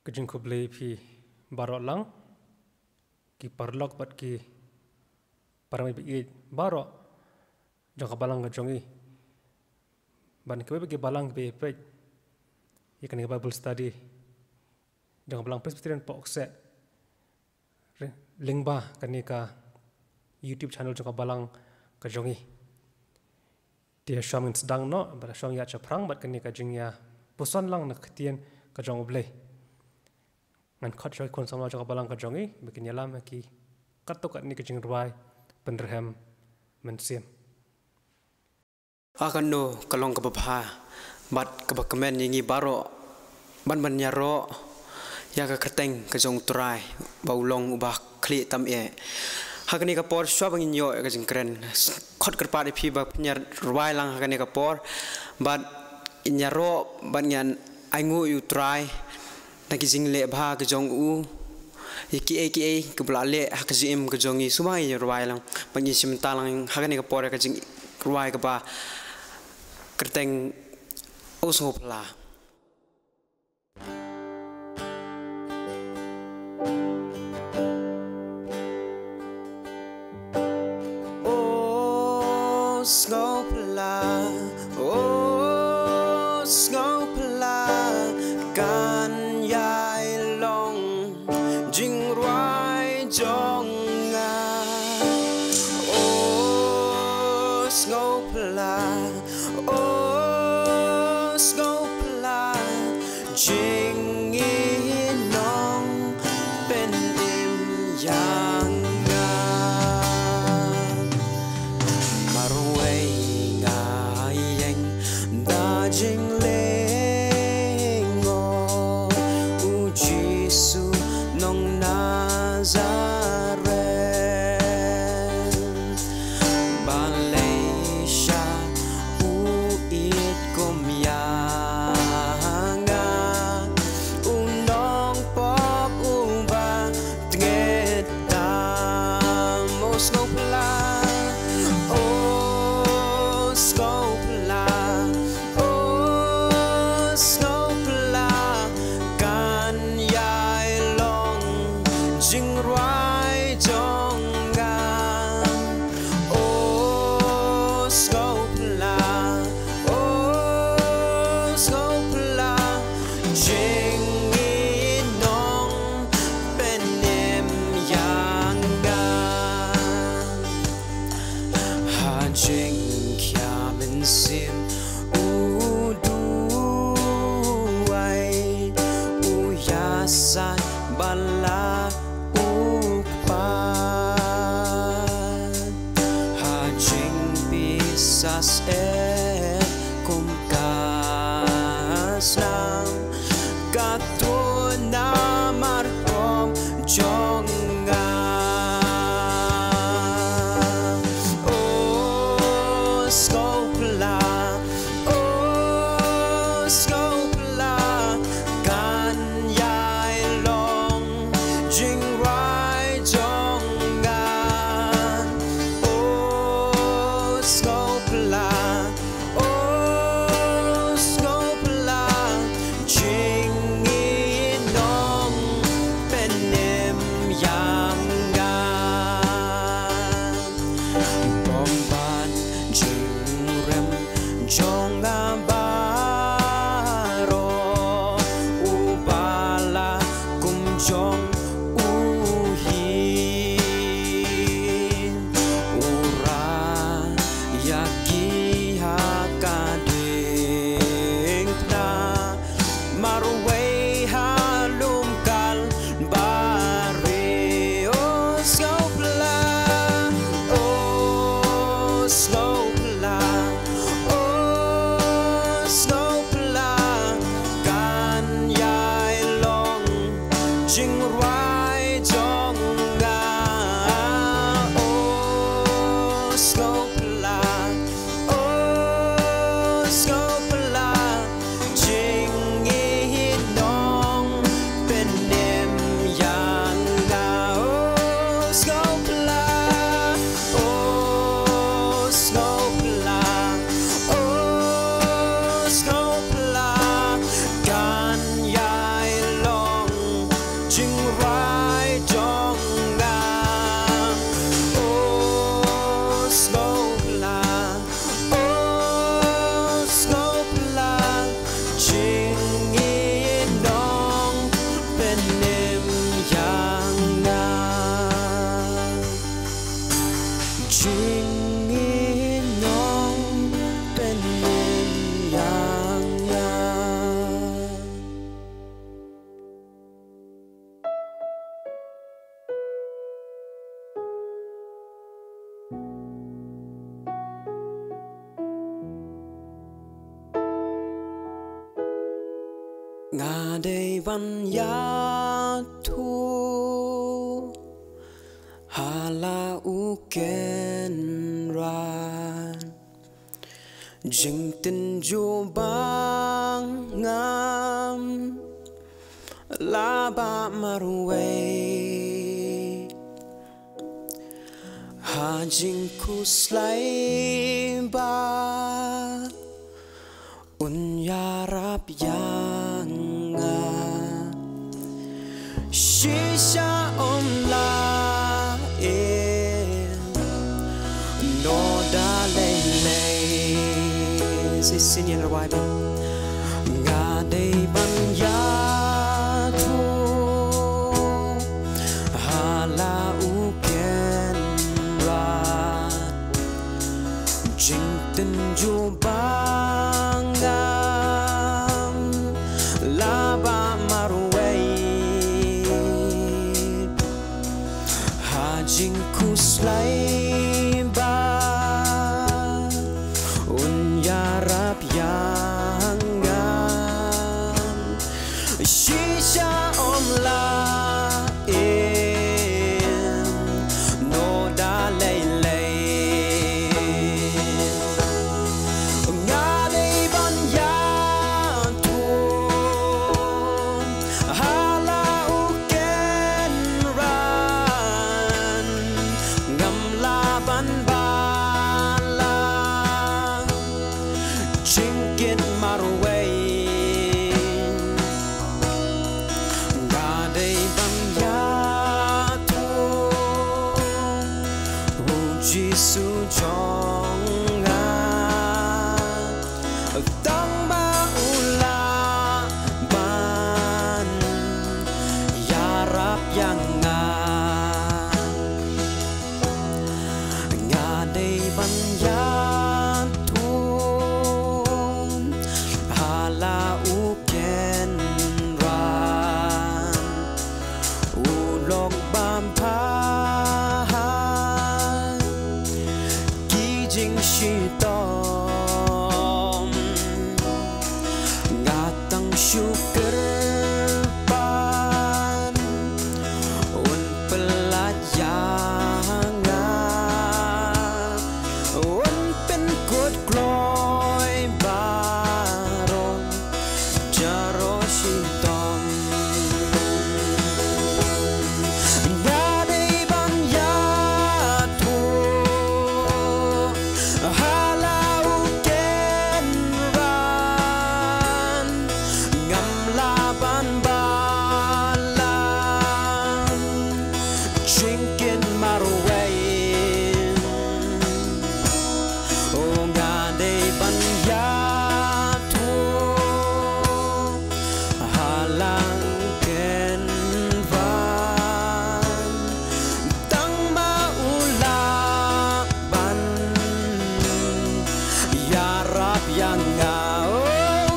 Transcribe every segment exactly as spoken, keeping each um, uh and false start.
Ka jingkhublei phi baroh lang, ki paralok bad ki parmei ba ïeit baroh jong ka balang ka jong i. Ban kiwei ba ki balang ba ïeit ïa kane ka Bible study jong ka balang Presbyterian Pohkseh lyngba kane ka YouTube channel jong ka balang ka jong i. Te shuwa ngin sdang noh bad shuwa ngin ïa shaphrang bad kane ka jingïa puson lang na ka ktien ka jong U Blei, ngan khot shuwa ki khun samla jong ka balang ka jong i ba kin ïalam ha ki katto katne ka jingrwai pynrhem mynsiem. A kano ka long kaba bha bad kaba kmen ïa ngi baroh ban ban ïaroh ïa ka kyrteng ka jong U Trai ba u long uba khlieh tam eh. Ha kane ka por shuwa ba ngin ïoh ïa ka jingkren, khot kyrpad ïa phi ba phin ïa rwai lang ha kane ka por bad ngin ïaroh bad ngin ainguh ïa U Trai na ki jingleh bha ki jong u ïa kiei kiei kiba la leh ha ka jingim ka jong ngi. Sngewbha ngin rwai lang bad ngin shim bynta lang ha kane ka por ïa ka jingrwai kaba kyrteng O Sngewphylla. O Sngewphylla, O Sngewphylla, kan ïai long jingrwai jong nga. O Sngewphylla, O Sngewphylla, jingïainong pynim ïa nga. Marwei nga ïeng da jinglyngngoh, U Jisu nong Nazaret. Balei sha u ïeit kum ïa nga, u nongpop uba tnget tam? O Sngewphylla, O Sngewphylla, O Sngewphylla, kan ïai long jingrwai jong nga. O Sngewphylla, O Sngewphylla, jingïainong pynim ïa nga. Ha jingkhia mynsiem u duwai, u ïasaid ba la u kpa. Ha jingpisa seh kum ka snam, ka tuh namar pop jong nga. O Sngewphylla, O Sngewphylla, kan ïai long jingrwai jong nga. O Sngewphylla, O Sngewphylla, jingïainong pynim ïa nga. Bymman jingrem jong nga baroh, u ba la kum jong u hi. U rah ïa ki ha ka diengphna, marwei ha lum Kalbari. O Sngewphylla, O Sngewphylla, O Sngewphylla, kan ïai long jingrwai jong nga. O Sngewphylla, O Sngewphylla, jingïainong pynim ïa nga. O Sngewphylla, O Sngewphylla, O Sngewphylla, kan ïai long Sngewpla, oh sngewpla, jingïainong pynim ïa nga. Jingïainong pynim ïa nga. Nga dei ban ïathuh ha la u Kynrad, jingtynjuh ba ngam lah ban marwei. Ha jingkhuslai ba un ïarap ïa nga. Shisha ym lah im noh da lei lei. Shisien ïa nga rwai ba nga dei ban ïathuh ha la u Kynrad, jingtynjuh ba ngam lah ban marwei. Ha jingkhuslai ba un ïarap ïa nga. Shisha ym lah im noh da lei lei. Nga dei ban ïathuh ha la u Kynrad, ngam lah ban bala jingkit marwei. Nga dei ban ïathuh, u Jisu jong nga, tang ma u lah ban ïarap ïa nga. Nga dei ban ïathuh ha la u Kynrad, u lok bam pha ha ki jingshitom. Nga tang shu kyrpad un pyllait ïa nga, un pynkut kloi baroh jaroh shitom. Nga dei ban ïathuh ha la u Kynrad, ngam lah ban bala jingkit marwei. O nga dei ban ïathuh ha la u Kynrad, tang ma u lah ban ïarap ïa nga. O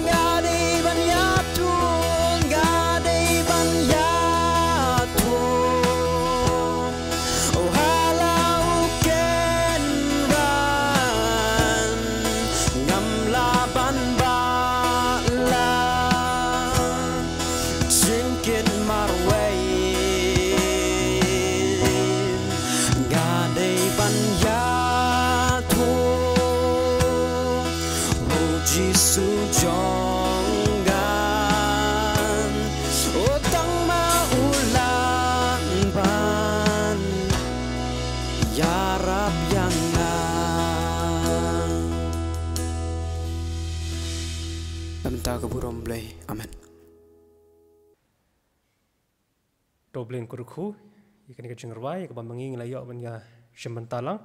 nga dei ban ïathuh, nga dei ban ïathuh. O ha la u Kynrad, ngam lah ban bala jingkit marwei. Nga dei ban ïathuh, u Jisu jong nga, o tang ma u lah ban ïarap ïa nga. Na ka bynta ka burom Blei. Amen. To Blei un kyrkhu ïa kane ka jingrwai, ïa kaba mynta ngi la ïoh ban ïa shim bynta lang.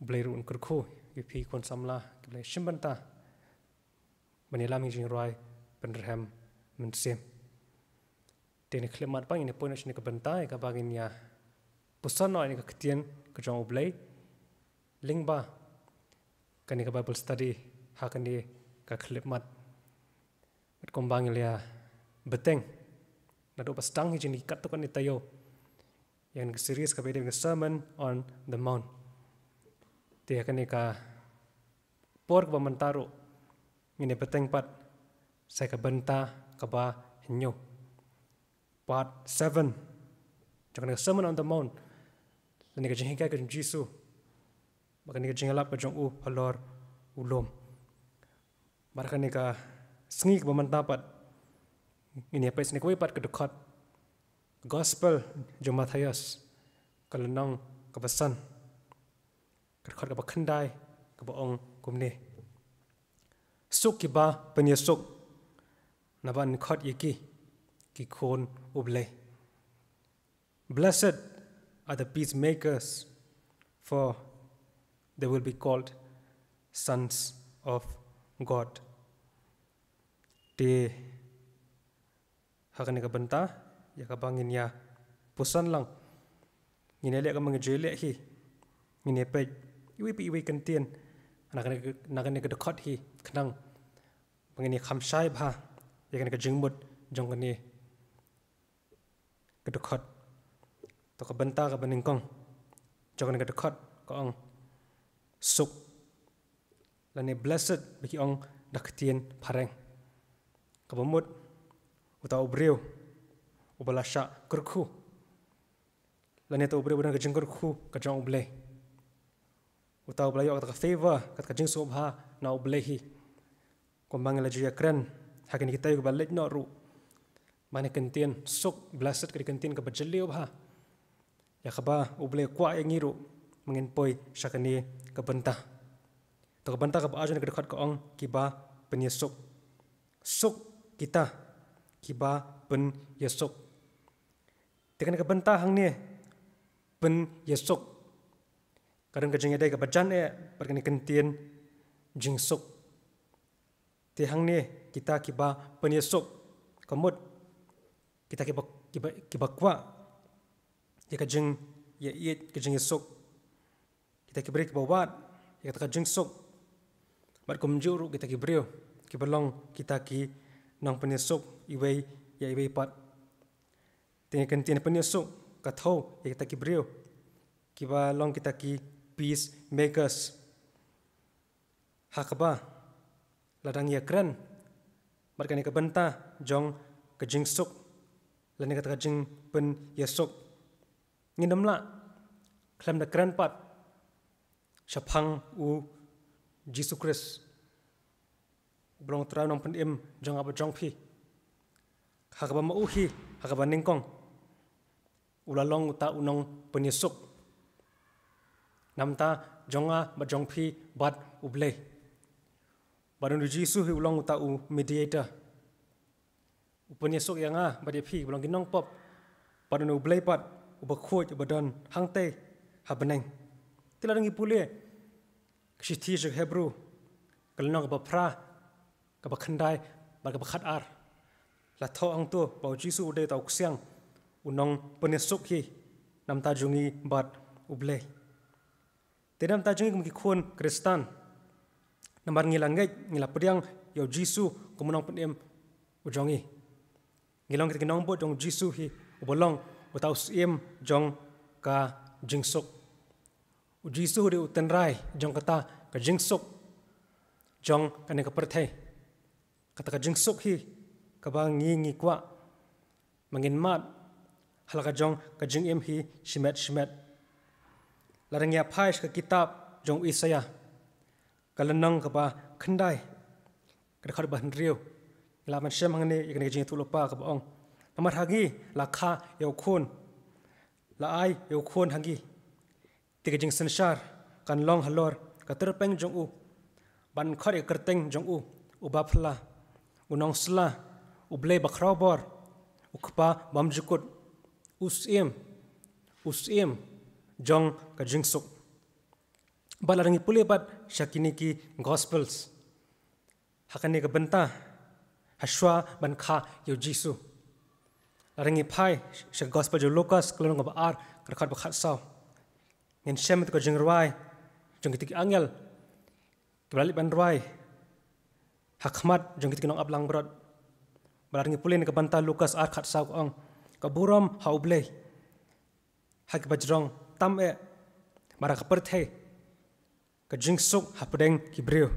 Blei ruh un kyrkhu ïa phi khun samla ki Blei shim bynta ban ïalam ïa ka jingrwai pynrhem mynsiem. Te ne khyllipmat pat ngin ïa poi noh shane ka bynta ïa kaba ngin ïa puson noh ïa ka ktien ka jong U Blei lyngba kane ka Bible study ha kane ka khyllipmat. Bad kumba ngi la ïa bteng naduh ba sdang hi jingkatto katne taïew ïa kane ka series kaba ïadei bad ka Sermon on the Mount. Te ha kane ka por kaba mynta ruh ngin ïa bteng pat sa ïa ka bynta kaba hynñiew, part seven jong kane ka Sermon on the Mount, lane ka jinghikai ka jong U Jisu bad kane ka jingïalap ka jong u halor u lum. Bad ha kane ka sngi kaba mynta pat ngin ïa peit shane kawei pat ka dkhot, Gospel jong u Mathaios, ka lynnong kaba san, ka dkhot kaba khyndai, kaba ong kumne: Suk kiba pynïasuk, naba yn khot ïa ki ki khun U Blei. Blessed are the peacemakers, for they will be called sons of God. Te ha kane ka bynta ïa kaba ngin ïa puson lang, ngin ïa leh kumba ngi ju leh hi, ngin ïa peit iwei pa iwei kyntien na kane ka, na kane ka dkhot hi, khnang ba ngin ïa kham shai bha ïa kane ka jingmut jong kane ka dkhot. To ka bynta kaba nyngkong jong kane ka dkhot ka ong suk, lane blessed ba ki ong da ka ktien phareng, kaba mut uta u briew uba la shah kyrkhu, lane uta u briew uba don ka jingkyrkhu ka jong U Blei, uta uba la ïoh kata ka favor, kata ka jingsngewbha na U Blei hi. Kumba ngi la ju ïa kren ha kine ki taïew kiba leit noh ruh, ba kane ka kyntien suk, blessed, ka dei ka kyntien kaba jylliew bha ïa kaba U Blei u kwah ïa ngi ruh ba ngin poi sha kane ka bynta. To ka bynta kaba ar jong kane ka dkhot ka ong kiba pynïasuk. Suk kita kiba pynïasuk. Te kane ka bynta hangne, pynïasuk, ka don ka jingïadei kaba jan eh bad kane ka kyntien jingsuk. Te hangne kita kiba pynïasuk, ka mut kita kiba, kiba, kiba kwah ïa ka jingïaieit, ka jingïasuk. Kita ki briew kiba wad ïa kata ka jingsuk. Bad kumjuh ruh kita ki briew kiba long kita ki nongpynïasuk iwei ïa iwei pat. Te kane ka kyntien pynïasuk ka thew ïa kita ki briew kiba long kita ki peacemakers. Ha kaba lada ngi ïa kren bad kane ka bynta jong ka jingsuk lane kata ka jingpynïasuk, ngin ym lah khlem da kren pat shaphang U Jisu Khrist, uba long Trai, Nongpynim jong nga bad jong phi. Ha kaba ma u hi, ha kaba nyngkong u la long uta u nongpynïasuk na ka bynta jong nga bad jong phi bad U Blei. Bad une U Jisu hi u long uta u mediator, u pynïasuk ïa nga bad ïa phi ba long ki nongpop bad une U Blei pat uba khuid, uba don hangtei ha bneng. Te lada ngi pule ka shithi sha ki Hebru, ka lynnong kaba phra, kaba khyndai bad kaba khatar, la thoh hangto ba U Jisu u dei uta u ksiang, u nongpynïasuk hi na ka bynta jong ngi bad U Blei. Te na ka bynta jong ngi kum ki khun Khristan, namar ngi la ngeit, ngi la pdiang ïa U Jisu kum u Nongpynim u jong ngi, ngi long kita ki nongbud jong U Jisu hi, uba long uta u Syiem jong ka jingsuk. U Jisu u dei u tynrai jong kata ka jingsuk jong kane ka pyrthei. Kata ka jingsuk hi kaba ngi, ngi kwah ba ngin mad ha la ka jong ka jingim hi shimet shimet. Lada ngi ïa phai sha ka kitab jong u Isaïah, ka lynnong kaba khyndai, ka dkhot ba hynriew, ngi lah ban shem hangne ïa kane ka jingïathuhlypa kaba ong: Namar ha ngi la kha ïa u khun, la ai ïa u khun ha ngi. Te ka jingsynshar kan long halor ka tyrpeng jong u, ban khot ïa ka kyrteng jong u, u Baphylla, u Nongsla, u Blei Bakhrawbor, u Kpa Bymjukut, u Syiem, u Syiem jong ka jingsuk. Bad lada ngi pule pat sha kine ki Gospels, ha kane ka bynta, ha shuwa ban kha ïa u Jisu. Lada ngi phai sha Gospel jong u Lukas, ka lynnong ba ar, ka dkhot ba khatsaw, ngin shem ïa ka jingrwai jong kito ki angel kiba la leit ban rwai ha khmat jong kito ki nongap langbrot. Bad lada ngi pule na ka bynta Lukas ar khatsaw ka ong, ka burom ha U Blei ha kiba jrong tam eh, bad ha ka pyrthei ka jingsuk hapdeng ki briew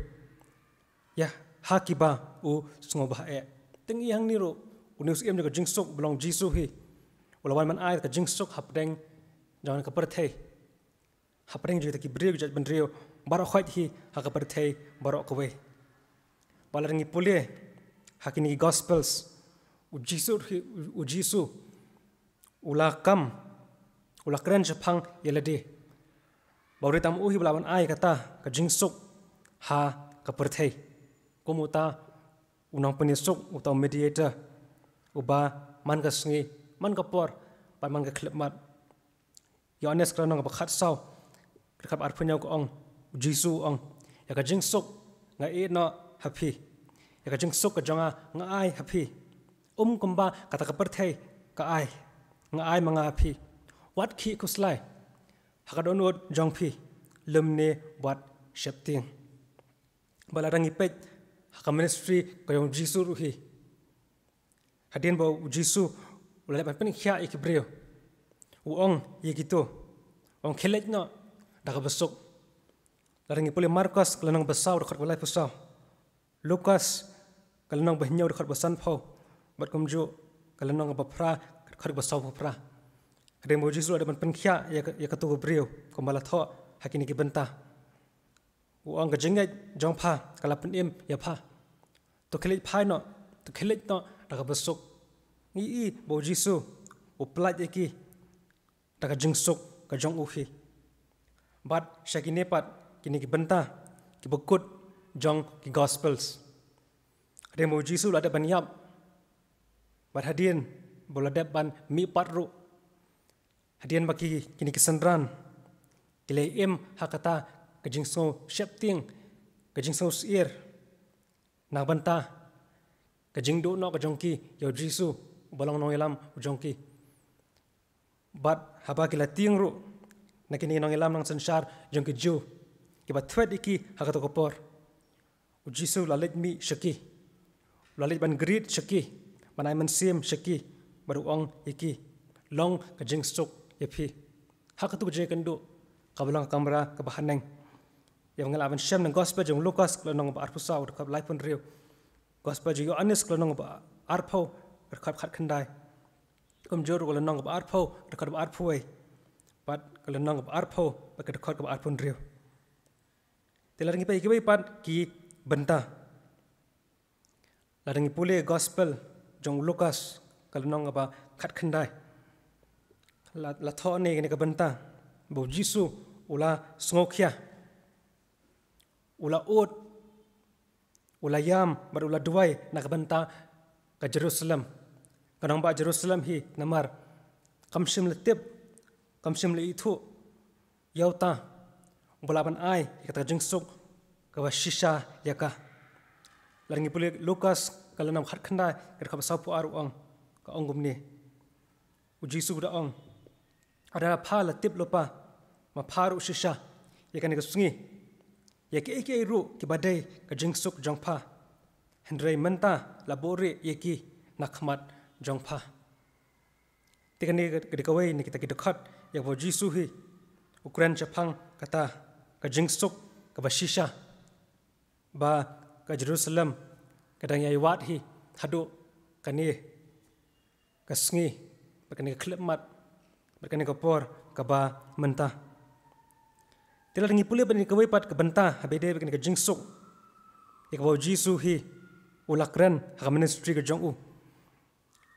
ïa ha kiba u sngewbha eh. Te ngi hangne ruh, une u Syiem jong ka jingsuk ba long u Jisu hi, u la wan ban ai ka jingsuk hapdeng jong ka pyrthei, hapdeng jong kita ki briew ki jaitbynriew baroh khoit hi ha ka pyrthei baroh kawei. Bad lada ngi pule ha kine ki Gospels, u Jisu hi, u Jisu u la kam, u la kren shaphang ïa lade ba u dei tang u hi ba lah ban ai kata ka jingsuk ha ka pyrthei, kum uta u nongpynïasuk, uta u mediator, uba man ka sngi, man ka por, bad man ka khyllipmat. Ïoannis ka lynnong ba khatsaw, ka dkhot arphew hynñiew ka ong, u Jisu u ong, ïa ka jingsuk nga ai noh ha phi, ïa ka jingsuk ka jong nga nga ai ha phi, ym kumba kata ka pyrthei ka ai, nga ai ma nga ha phi. Wat khih khuslai ha ka dohnud jong phi, lymne wat sheptieng. Bad lada ngi peit ha ka ministry ka jong u Jisu ruh hi, hadien ba u Jisu u la dep ban pynkhiah ïa ki briew, u ong ïa kito, u ong, khie leit noh da kaba suk. Lada ngi pule Markos ka lynnong ba saw, dkhot ba laiphew saw, Lukas ka lynnong ba hynñiew, dkhot ba sanphew, bad kumjuh ka lynnong ba phra, dkhot ba sawphew phra. Hadien ba u Jisu u la dep ban pynkhiah ïa ka, ïa kato ka briew kumba la thoh ha kine ki bynta, u ong, ka jingngeit jong pha ka la pynim ïa pha. To khie leit phai noh, to khie leit noh da kaba suk. Ngi i ba u Jisu u pyllait ïa ki da ka jingsuk ka jong u hi. Bad sha kine pat kine ki bynta kiba kut jong ki Gospels, hadien ba u Jisu u la dep ban ïap, bad hadien ba u la dep ban mihpat ruh, hadien ba ki, kine ki synran ki la im ha kata ka jingsngew sheptieng, ka jingsngew sheptieng na ka bynta ka jingduh noh ka jong ki ïa u Jisu uba long nongïalam u jong ki. Bad haba ki la tieng ruh na kine ki nongïalam nongsynshar jong ki Jiw kiba thwet ïa ki ha kato ka por, u Jisu u la leit mih sha ki, u la leit ban greet sha ki, ban ai mynsiem sha ki, bad u ong ïa ki, long ka jingsuk ïa phi. Ha kato ka jingïakynduh kaba long ka kamra kaba haneng, ïa ba ngi lah ban shem na ka Gospel jong u Lukas ka lynnong ba arphew saw, dkhot ba laiphew hynriew, Gospel jong u Ïoannis ka lynnong ba arphew, dkhot ba khatkhyndai, kumjuh ruh ka lynnong ba arphew, dkhot ba arphew wei, bad ka lynnong ba arphew, bad ka dkhot ba arphew hynriew. Te lada ngi peit kiwei pat ki bynta, lada ngi pule Gospel jong u Lukas ka lynnong ba khatkhyndai, la, la thoh ne kane ka bynta ba u Jisu u la sngew khia, u la ud, u la ïam, bad u la duwai na ka bynta ka Jerusalem, ka nongbah Jerusalem hi, namar kam shym la tip, kam shym la ithuh ïa uta uba lah ban ai ïa kata ka jingsuk kaba shisha ïa ka. Lada ngi pule Lukas ka lynnong khatkhyndai, ka dkhot ba sawphew ar, u ong, ka ong kumne, u Jisu u da ong, lada pha la tip lypa ma pha ruh shisha ïa kane ka sngi, ïa kiei kiei ruh kiba dei ka jingsuk jong pha, hynrei mynta la buhrieh ïa ki na khmat jong pha. Te kane ka dei kawei na kita ki dkhot ïa kaba u Jisu hi u kren shaphang kata ka jingsuk kaba shisha ba ka Jerusalem ka dang ïai wad hi haduh kane ka sngi, bad kane ka khyllipmat, bad kane ka por kaba mynta. Te lada ngi pule bad kawei pat ka bynta haba ïadei bad kane ka jingsuk ïa kaba u Jisu hi u la kren ha ka ministry ka jong u,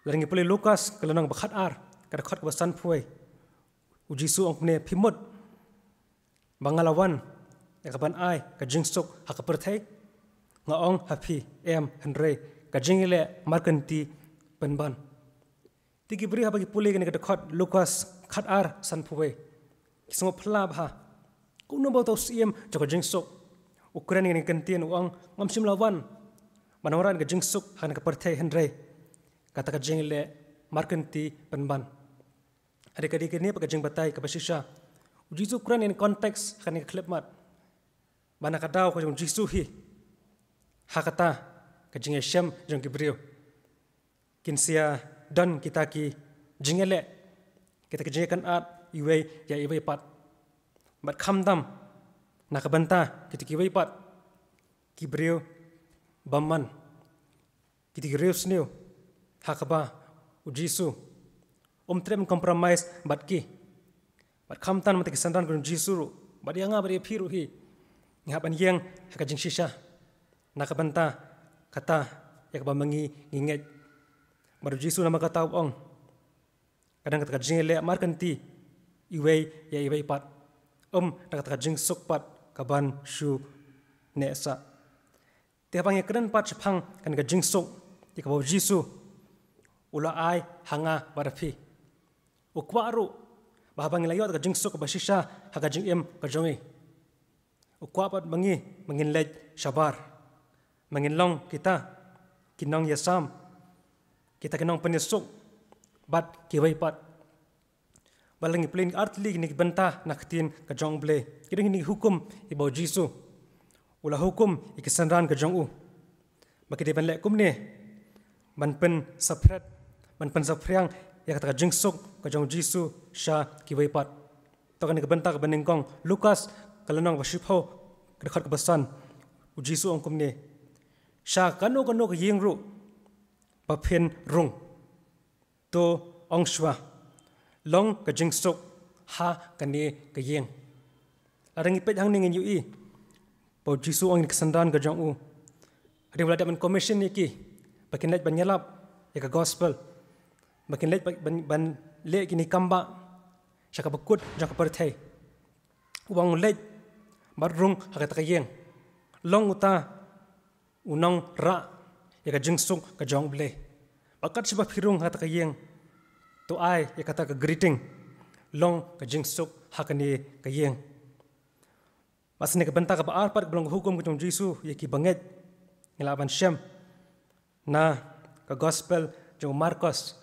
lada ngi pule Lukas ka lynnong ba khatar, ka dkhot kaba sanphew wei, u Jisu u ong kumne, phi mut ba nga la wan ïa kaban ai ka jingsuk ha ka pyrthei? Nga ong ha phi, em, hynrei ka jingïaleh markynti pynban. Te ki briew haba ki pule kane ka dkhot Lukas khatar sanphew wei, ki sngew phylla bha, Kumno ba uta u Syiem jong ka jingsuk u kren ïa kane ka kyntien, u ong, ngam shym la wan ban wanrah ïa ka jingsuk ha kane ka pyrthei, hynrei kata ka jingïaleh markynti pynban. Hynrei ka dei kane pat ka jingbatai kaba shisha. U Jisu u kren ïa kane ka context ha kane ka khyllipmat ba na ka daw ka jong u Jisu hi, ha kata ka jingïashem jong ki briew, kin sa ïa don kita ki jingïaleh, kita ki jingïakynad iwei ïa iwei pat. Bad khamtam na ka bynta kita kiwei pat ki briew bymman, kita ki riewsniew, ha kaba u Jisu um treh ban compromise bad ki. Bad khamtam na kita ki synran ka jong u Jisu ruh, bad ïa nga bad ïa phi ruh hi, ngi hap ban ïeng ha ka jingshisha na ka bynta kata ïa kaba ma ngi ngi ngeit. Bad u Jisu namar kata u ong, ka dang kata ka jingïaleh markynti iwei ïa iwei pat, ym da kata ka jingsuk pat kaban shu neh sah. Te haba ngi kren pat shaphang kane ka jingsuk ïa kaba u Jisu u la ai ha nga bad ha phi, u kwah ruh ba haba ngi la ïoh da ka jingsuk kaba shisha ha ka jingim ka jong ngi, u kwah pat ma ngi, ma ngin leit shabar, ma ngin long kita ki nongïasam, kita ki nongpynïasuk bad kiwei pat. Ba la ngi pule ïa ki artylli kine ki bynta na ka ktien ka jong U Blei, ki dei kine ki hukum ïa kiba u Jisu u la hukum ïa ki synran ka jong u ba ki dei ban leh kumne, ban pynsaphriang, ban pynsaphriang ïa kata ka jingsuk ka jong u Jisu sha kiwei pat. To kane ka bynta kaba nyngkong, Lukas ka lynnong ba shiphew, ka dkhot kaba san, u Jisu u ong kumne, sha kano kano ka ïing ruh ba phin rung, to ong shuwa, long ka jingsuk ha kane ka ïing. Lada ngi peit hangne ngin ïohi ba u Jisu u ong ïa ki synran ka jong u, hynrei u la dep ban commission ïa ki ba kin leit ban ïalap ïa ka gospel, ba kin leit ban, ban, ban leh ïa kine ki kambah sha kaba kut jong ka pyrthei. U ong leit bad rung ha kata ka ïing, long uta u nongrah ïa ka jingsuk ka jong U Blei. Bad kat shaba phi rung ha kata ka ïing, to ai ïa kata ka greeting, long ka jingsuk ha kane ka ïing. Bad sa kane ka bynta kaba ar pat kaba long ka hukum ka jong u Jisu ïa ki bangeit, ngi lah ban shem na ka gospel jong u Markos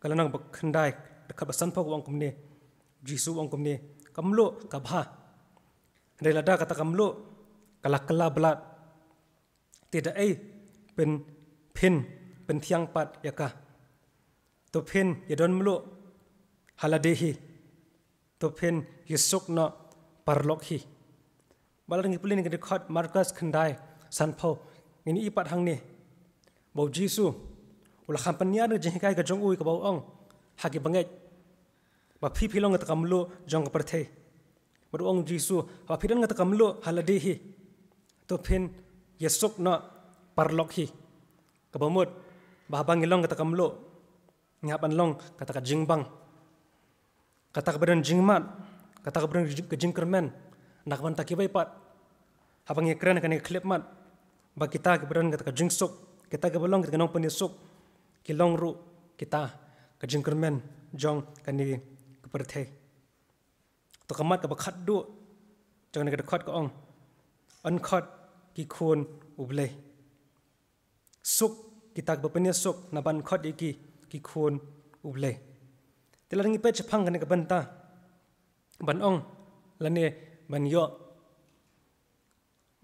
ka lynnong ba khyndai, dkhot ba sanphew, u ong kumne, u Jisu u ong kumne, ka mluh ka bha, hynrei lada kata ka mluh ka la kylla blad, te da ei phin, phin pynthiang pat ïa ka? To phin ïadon mluh ha lade hi, to phin ïasuk noh paralok hi. Bad lada ngi pule ïa kane ka dkhot Markos khyndai sanphew, ngin ïohi pat hangne ba u Jisu u la kham pynïar ïa ka jinghikai ka jong u ïa kaba u ong ha ki bangeit ba phi phi long kata ka mluh jong ka pyrthei. Bad u ong u Jisu, haba phi don kata ka mluh ha lade hi, to phin ïasuk noh paralok hi. Kaba mut ba haba ngi long kata ka mluh, ngi hap ban long kata ka jingbang, kata kaba don jingmad, kata kaba don ka jingkyrmen na ka bynta kiwei pat. Haba ngi kren ha kane ka khyllipmat ba kita kiba don kata ka jingsuk, kita kiba long kita ki nongpynïasuk, ki long ruh kita ka jingkyrmen jong kane ka pyrthei. To ka mat kaba khatduh jong kane ka dkhot ka ong, yn khot ki khun U Blei. Suk kita kiba pynïasuk, naba yn khot ïa ki ki khun U Blei. Te lada ngi peit shaphang kane ka bynta ban ong lane ban ïoh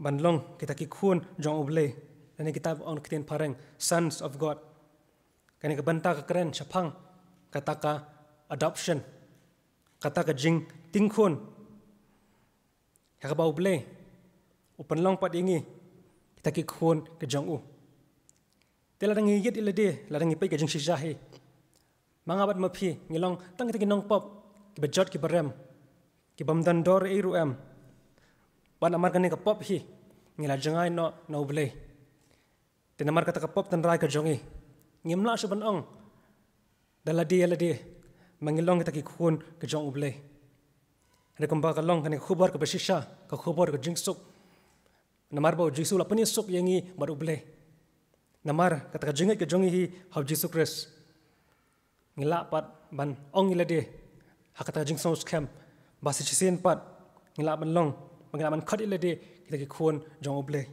ban long kita ki khun jong U Blei, lane kita ba ong ha ka ktien phareng sons of God, kane ka bynta ka kren shaphang kata ka adoption, kata ka jingtieng khun, ha kaba U Blei u pynlong pat ïa ngi kita ki khun ka jong u. Te lada ngi ïit ïa lade, lada ngi peit ka jingshisha hi, ma nga bad ma phi ngi long tang kita ki nongpop kiba jot kiba rem, kibym don dor ei ruh em. Bad namar kane ka pop hi ngi la jngai noh na U Blei. Te namar kata ka pop tynrai ka jong ngi, ngim lah shuh ban ong da lade ïa lade ba ngi long kita ki khun ka jong U Blei. Hynrei kumba ka long kane ka khubor kaba shisha, ka khubor ka jingsuk, namar ba u Jisu u la pynïasuk ïa ngi bad U Blei. Namar kata ka jingngeit ka jong ngi hi ha u Jisu Khrist, ngi lah pat ban ong ïa lade ha kata ka jingsngewskhem ba sa shisien pat ngi lah ban long, ba ngi lah ban khot ïa lade kita ki khun jong U Blei.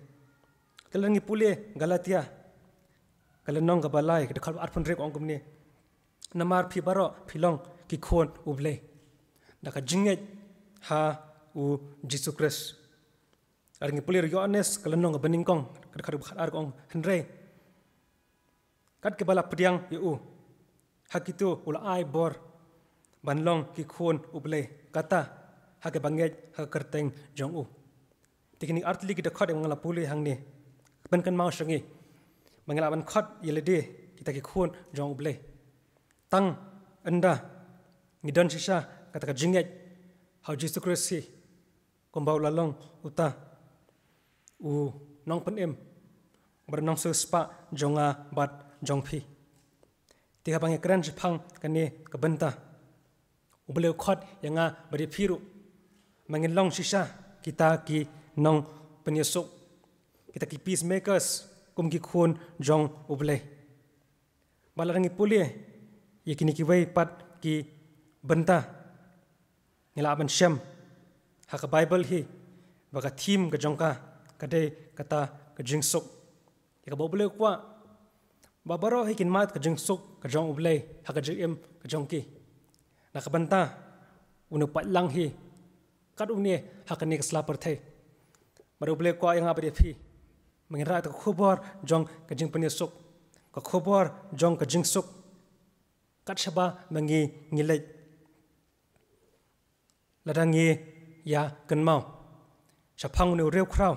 Te lada ngi pule Galatia, ka lynnong kaba lai, ka dkhot arphew hynriew ka ong kumne: Namar phi baroh phi long ki khun U Blei da ka jingngeit ha U Jisu Khrist. Lada ngi pule ruh Ïoannis, ka lynnong kaba nyngkong, ka dkhot kaba khatar ka ong: Hynrei kat kiba la pdiang ïa u, ha kito u la ai bor ban long ki khun U Blei, kata ha kiba ngeit ha ka kyrteng jong u. Te kine artylli ki dkhot ïa nga la pule hangne, pynkynmaw sha ngi ba ngi lah ban khot ïa lade kita ki khun jong U Blei tang ynda ngi don shisha kata ka jingngeit ha U Jisu Khrist hi, kumba u la long uta u nongpynim bad u nongsiewspah jong nga bad jong phi. Te haba ngi kren shaphang kane ka bynta, U Blei u khot ïa nga bad ïa phi ruh ba ngin long shisha kita ki nongpynïasuk, kita ki peacemakers, kum ki khun jong U Blei. Bad lada ngi pule ïa kine kiwei pat ki bynta, ngi lah ban shem ha ka Baibl hi ba ka theme ka jong ka ka dei kata ka jingsuk. Ïa kaba U Blei u kwah ba baroh hi kin mad ka jingsuk ka jong U Blei ha ka jingim ka jong ki, na ka bynta une u paidlang hi, kat une ha kane ka sla pyrthei. Bad U Blei u kwah ïa nga bad ïa phi ba ngin rah ïa ka khubor jong ka jingpynïasuk, ka khubor jong ka jingsuk kat shaba ma ngi ngi leit. Lada ngi ïa kynmaw shaphang une u riewkhraw,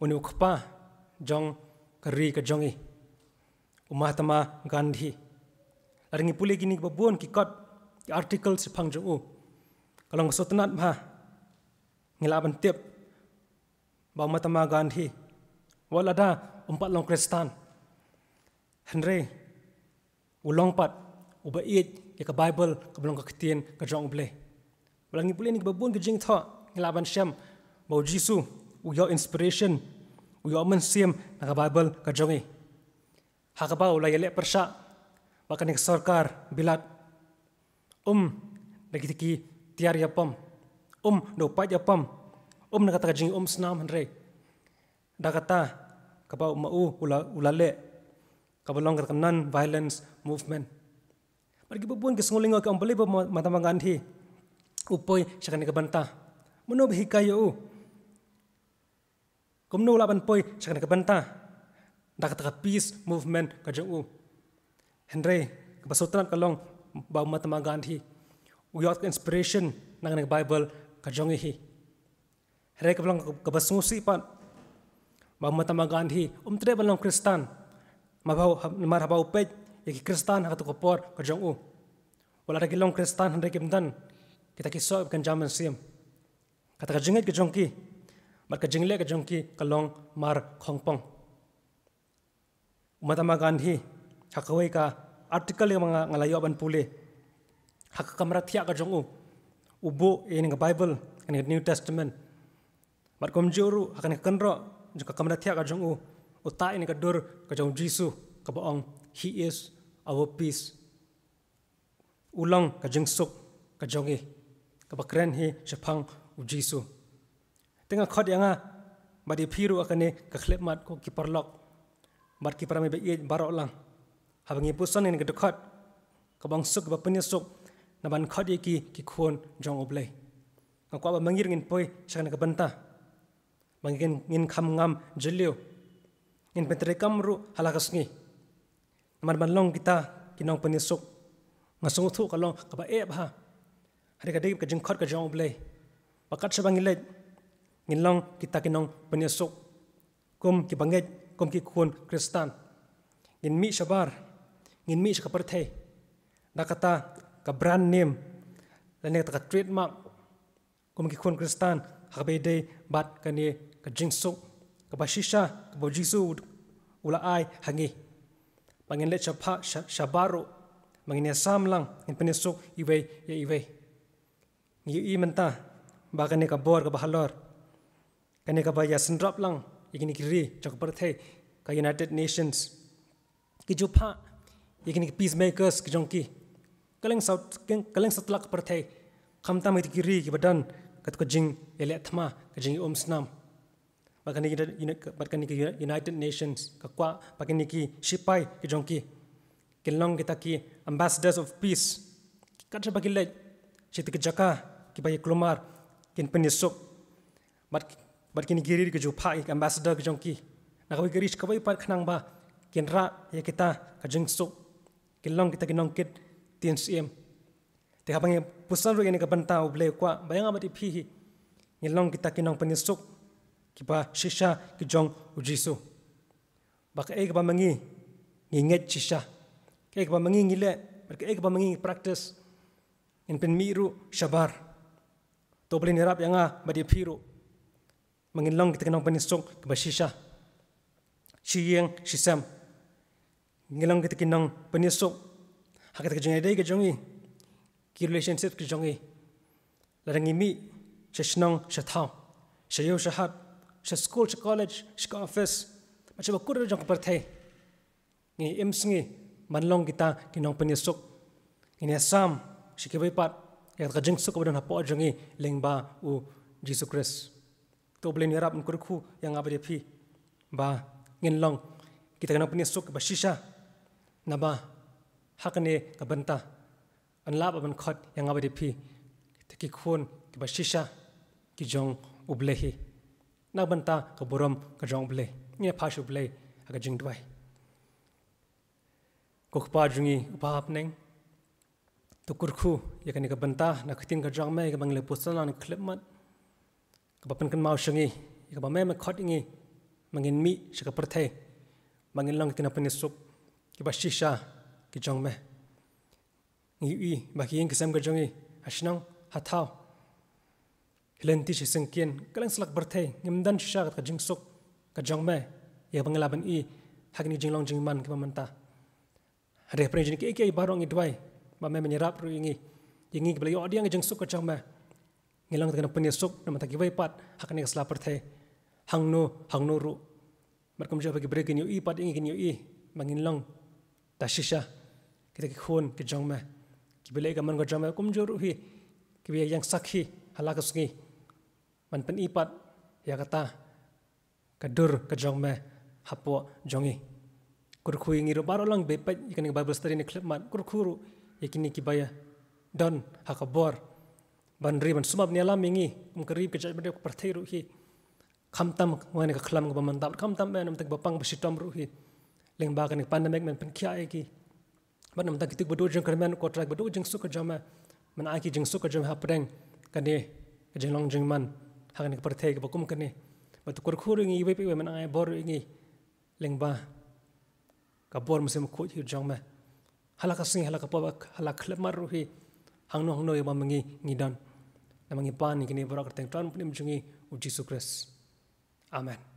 une u kpa jong ka ri ka jong ngi, u Mahatma Gandhi, lada ngi pule kine kiba bun ki kot, ki article shaphang jong u, ka long ka sngewtynnat bha. Ngi lah ban tip ba u Mahatma Gandhi, wat lada um pat long Khristan, hynrei u long pat uba ïeit ïa ka Baibl kaba long ka ktien ka jong U Blei. Bad lada ngi pule ïa kine kiba bun ki jingthoh, ngi lah ban shem ba U Jisu u ïoh inspiration, u ïoh mynsiem na ka Baibl ka jong ngi, ha kaba u la ïaleh pyrshah bad kane ka sorkar Bilat. Um da kita ki tiar ïapom, um da u paid ïapom, um da kata ka jingïaumsnam, hynrei da kata kaba ma u u la, u la leh, kaba long kata ka non-violence movement. Bad kiba bun ki sngewlyngngoh ki ong, balei ba Ma-, Mahatma Gandhi u poi sha kane ka bynta? Mano ba hikai ïa u? Kumno u lah ban poi sha kane ka bynta da kata ka peace movement ka jong u? Hynrei kaba sngewtynnat ka long ba u Mahatma Gandhi u ïoh ka inspiration na kane ka Baibl ka jong ngi hi. Hynrei kaba long kaba sngewsih pat ba u Mahatma Gandhi um treh ban long Khristan. Namar haba u peit ïa ki Khristan ha kato ka por ka jong u, wat lada ki long Khristan hynrei kim don kita ki soh ba kynja mynsiem. Kata ka jingngeit ka jong ki bad ka jingleh ka jong ki ka long mar khongpong. U Mahatma Gandhi, ha kawei ka article ïa nga, nga la ïoh ban pule, ha ka kamra thiah ka jong u, u buh ïa kane ka Baibl, kane ka New Testament. Bad kumjuh ruh ha kane ka kynroh jong ka kamra thiah ka jong u, u tah ïa kane ka dur ka jong U Jisu kaba ong, "He is our peace." U long ka jingsuk ka jong ngi, kaba kren hi shaphang U Jisu. Te nga khot ïa nga bad ïa phi ruh ha kane ka khyllipmat, ko ki paralok bad ki para bangeit baroh lang, haba ngi puson ïa kane ka dkhot kaba ong suk kaba pynïasuk, na ban khot ïa ki ki khun jong U Blei. Nga kwah ba ma ngi ruh ngin poi sha kane ka bynta, ba ngin, ngin kham ngam jylliew, ngin pyntreikam ruh ha la ka sngi. Namar ban long kita ki nongpynïasuk, nga sngewthuh ka long kaba eh bha. Hynrei ka dei ka jingkhot ka jong U Blei ba kat shaba ngi leit, ngin long kita ki nongpynïasuk kum ki bangeit, kum ki khun Khristan. Ngin mih shabar, ngin mih sha ka pyrthei da kata ka brand name lane kata ka trademark kum ki khun Khristan, ha kaba ïadei bad kane ka jingsuk kaba shisha kaba U Jisu u la ai ha ngi. Ba ngin leit shabar, sha, shabar ruh, ba ngin ïasam lang, ngin pynïasuk iwei ïa iwei. Ngi ïohi mynta ba kane ka bor kaba halor, kane kaba ïasynrop lang ïa kine ki ri jong ka pyrthei, ka United Nations, ki ju phah ïa kine ki peacemakers ki jong ki kylleng saw, kylleng satlak ka pyrthei, khamtam kita ki ri kiba don kata ka jingïaleh thma, ka jingïaumsnam. Bad kane ki, bad kane ki United Nations ka kwah ba kine ki shipai ki jong ki kin long kita ki ambassadors of peace. Kat shaba ki leit sha kita ki jaka kiba ïa kulmar, kin pynïasuk. Bad, bad kine ki ri ki ju phah ïa ki ambassador ki jong ki na kawei ka ri sha kawei pat, khnang ba kin rah ïa kita ka jingsuk, kin long kita ki nongkit ktien syiem. Te haba ngi pyrshang ruh ïa kane ka bynta, U Blei u kwah ba ïa nga bad ïa phi hi ngin long kita ki nongpynïasuk kiba shisha ki jong U Jisu. Ba kaei kaba ma ngi ngi ngeit shisha, kaei kaba ma ngi ngi leh, bad kaei kaba ma ngi ngi practice, ngin pynmih ruh shabar. To U Blei un ïarap ïa nga bad ïa phi ruh ba ngin long kita ki nongpynïasuk kiba shisha, shi ïing shi sem. Ngin long kita ki nongpynïasuk ha kita ki jingïadei ki jong ngi, ki relationship ki jong ngi. Lada ngi mih sha shnong sha thaw, sha ïew sha hat, sha skul sha college, sha ka office, bad sha bakut jong ka pyrthei, ngi im sngi ban long kita ki nongpynïasuk. Ngin ïasam sha kiwei pat ïa ka jingsuk kaba don hapoh jong ngi lyngba U Jisu Khrist. To U Blei un ïarap, un kyrkhu ïa nga bad ïa phi ba ngin long kita ki nongpynïasuk kiba shisha, naba ha kane ka bynta yn lah ban khot ïa nga bad ïa phi kita ki khun kiba shisha ki jong U Blei hi, na ka bynta ka burom ka jong U Blei. Ngin ïa phai sha U Blei ha ka jingduwai. Ko Kpa jong ngi uba ha bneng, to kyrkhu ïa kane ka bynta na ka ktien ka jong me, ïa kaba ngi la pyrshang na ka khyllipmat, kaba pynkynmaw sha ngi ïa kaba me me khot ïa ngi ba ngin mih sha ka pyrthei, ba ngin long kita ki nongpynïasuk kiba shisha ki jong me. Ngi ïohi ba ki ïing ki sem ka jong ngi, ha shnong ha thaw, hi lynti shi syngkien, kylleng satlak pyrthei, ngim don shisha ka jingsuk ka jong me ïa kaba ngi lah ban i ha kine ki jinglong jingman kiba mynta. Hynrei hapdeng jong kine kiei baroh ngi duwai ba me men ïarap ruh ïa ngi, ïa ngi kiba la ïoh ïa ka jingsuk ka jong me, ngin long kita ki nongpynïasuk namar kita kiwei pat ha kane ka sla pyrthei, hangno hangno ruh. Bad kumjuh ba ki briew kin ïohi pat ïa ngi, kin ïohi ba ngin long ta shisha kita ki khun ki jong me, kiba leh ka mon ka jong me. Kumjuh ruh hi kiba ïeng sakhi ha la ka sngi ban pyni pat ïa kata ka dur ka jong me hapoh jong ngi. Kyrkhu ïa ngi ruh baroh lang ba peit ïa kane ka Bible study na ka khyllipmat, kyrkhu ruh ïa kine kiba ïa don ha ka bor ban ri ban sumar ban ïalam ïa ngi kum ka ri, ka jaitbynriew, ka pyrthei ruh hi. Khamtam ha kane ka khlam kaba mynta, khamtam eh na bynta kiba pang ba shitom ruh hi lyngba kane ka pandemic, men pynkhiah ïa ki. Bad na bynta kito kiba duh jingkyrmen, ko Trai, kiba duh jingsuk ka jong me, men ai ki jingsuk ka jong me hapdeng kane ka jinglong jingman ha kane ka pyrthei kaba kum kane. Bad to kyrkhu ruh ïa ngi iwei pa iwei, men ai bor ruh ïa ngi lyngba ka bor Mynsiem Bakhuid hi jong me ha la ka sngi, ha la ka por, ha la ka khyllipmat ruh hi, hangno hangno ïa ba ma ngi ngi don. Namar ngi pan ïa kine baroh ha ka kyrteng Trai Nongpynim jong ngi U Jisu Khrist. Amen.